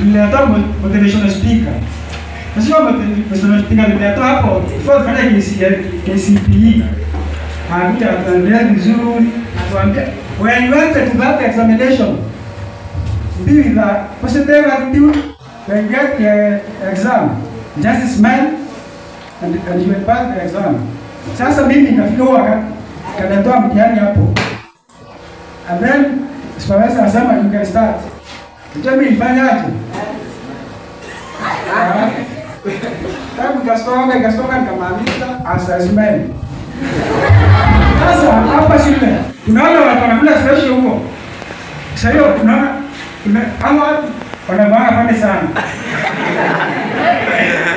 Tuliletewa motivational speaker. Sasa motivational speaker tuliletewa hapo before tufanye KCPE. Anakuja atuambia vizuri, atuambia when you enter to that examination, be with a positive attitude. When you get the exam, just smile and you will pass the exam. Sasa mimi nikafika huo wakati nikaletewa mtihani hapo. And then supervisor akasema you can start. Unajua mimi nilifanyaje? Tangu nikasonga nikamaliza as I smile. Sasa hapa shule tunaona watu wanakula special huko. Sasa hiyo tunaona hawa watu wanavaa fani sana.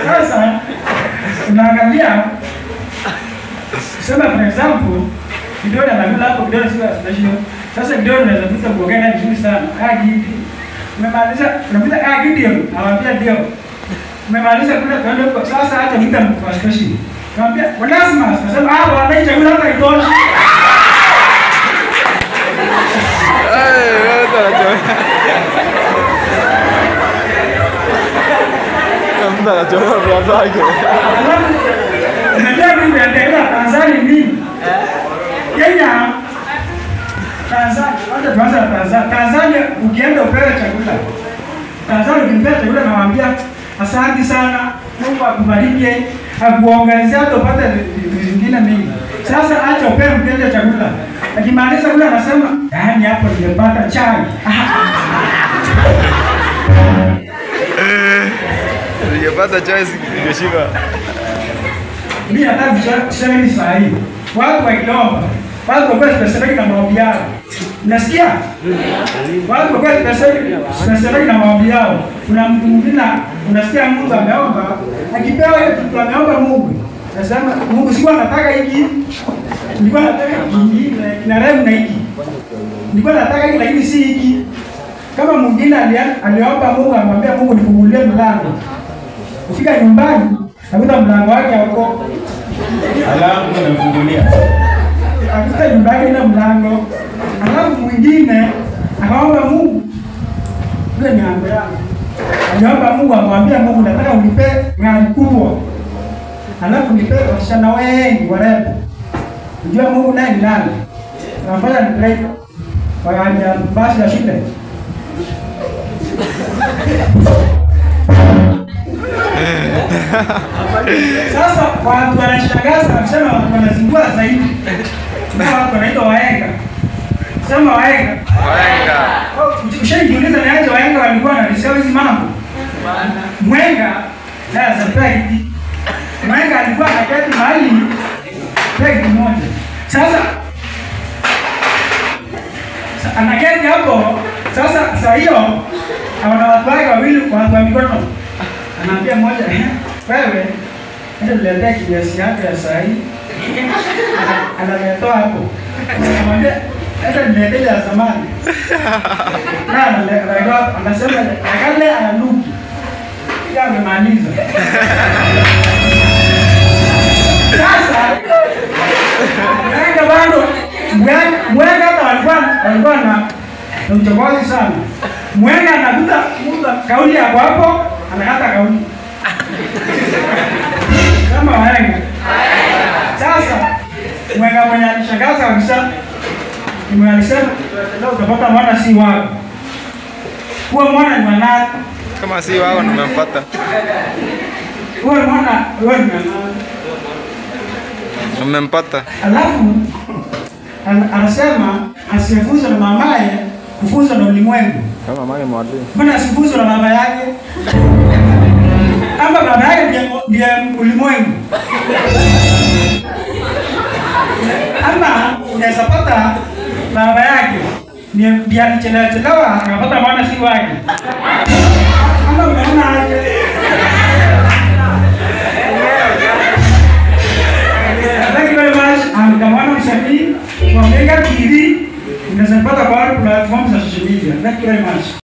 Sasa tunaangalia sema for example Gideon anakula hapo, Gideon sio special. Sasa Gideon anaweza kuanza kuongea naye vizuri sana. Ah, Gideon. Umemaliza, unamuita ah Gideon, anamwambia ndio. Umemaliza kula tuende huko. Sasa acha muita mtu wa special. Anamwambia Onesimus, anasema ah bwana hii chakula hata haitoshi. Eh, wewe unachoma. Mtu anachoma brother yake. Unajua mimi nimeangalia Tanzania nini? Kenya, Tanzania, wacha tuanze na Tanzania. Tanzania ukienda upewe chakula. Tanzania ukipewa chakula nawaambia asante sana, Mungu akubariki, akuongezee hata upate vitu vingine mingi. Sasa acha upewe mteja chakula. Akimaliza kula anasema, yaani hapo nimepata chai. Ningepata chai ningeshiba. Mimi nataka kusema hivi saa hii. Watu wakiomba, watu wakuwe specific na maombi yao. Unasikia? Watu wakuwe specific na maombi yao. Kuna mtu mwingine unasikia Mungu ameomba, akipewa hiyo kitu ameomba Mungu. Anasema Mungu sikuwa nataka hiki. Nilikuwa nataka kingine, kina rhyme na hiki. Nilikuwa nataka hiki lakini si hiki. Kama mwingine aliomba Mungu amwambia Mungu nifungulie mlango. Kufika nyumbani, akuta mlango wake huko. Alafu anamfungulia. Akuta nyumba yake ina mlango. Alafu mwingine akaomba Mungu. Yule ni ango yangu. Aliomba Mungu amwambia Mungu nataka unipe gari kubwa. Alafu nipe wasichana wengi warembo. Unajua Mungu naye ni nani? Anafanya ni driver wa gari ya basi ya shule. Sasa watu wanashangaza wakisema watu wanazingua zaidi. Na watu wanaitwa wahenga. Sema wahenga. Wahenga. Ushajiuliza ni aje wahenga walikuwa wanalisema hizi mambo? Mwenga sasa pegi. Mwenga alikuwa anaketi mahali pegi moja. Sasa anaketi hapo. Sasa saa hiyo ana watu wake wawili kwa watu wa mikono. Anaambia mmoja, wewe enda niletee kiasi yako ya saa hii. Analetoa hapo. Anamwambia enda niletee ya zamani. Na analetoa, anasema akale analuki. Yeye amemaliza. Sasa mwenga bado mwenga hata walikuwa na mchokozi sana. Mwenga anakuta mtu kauli hapo hapo anakata kauli. Kama wahenga. Sasa mwenga mwenye alishangaza kabisa ni mwenye alisema leo utapata mwana si wako. Huo mwana ni wa nani? Kama si wao nimempata. Huo mwana wewe ni nani? Nimempata. Alafu anasema asiyefunzwa na mamaye kufunzwa na ulimwengu. Kama mamaye mwalimu. Mbona asifunzwe na baba yake? Ama baba yake ndiye ulimwengu. Ama unaweza pata baba yake ndiye alichelewa akapata mwana si wake.